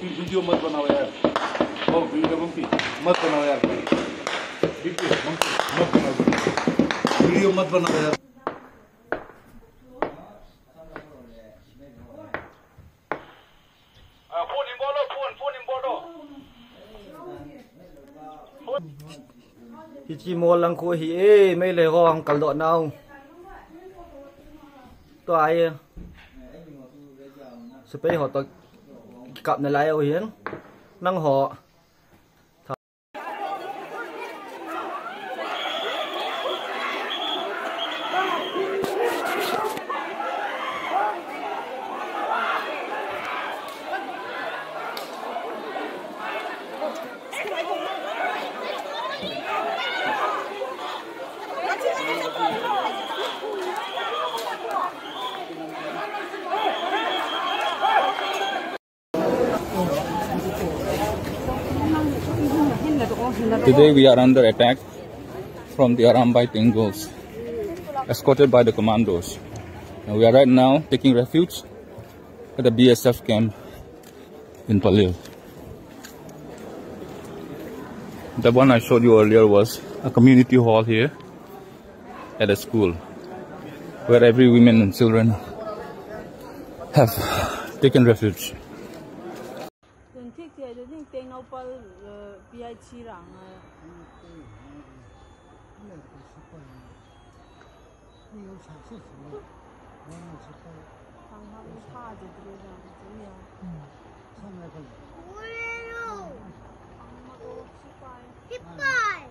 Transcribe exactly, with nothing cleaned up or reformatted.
वीडियो मत बनाओ यार। ओ वीडियो मंकी मत बनाओ यार। वीडियो मंकी मत बनाओ। वीडियो मत बनाओ यार। Hi chi mo lang khu hi e, mei le ho hang kal doh nau. To ai. Sepai ho to kap na lai o hian. Nang ho. Today we are under attack from the Arambai Tenggals, escorted by the commandos. And we are right now taking refuge at the B S F camp in Palil. The one I showed you earlier was a community hall here at a school where every women and children have taken refuge. Tun thik thia tun thik teng nau pal, eh, P I C rang, eh. Tang hang tha je tu rang je ya. Tang ma to sipai.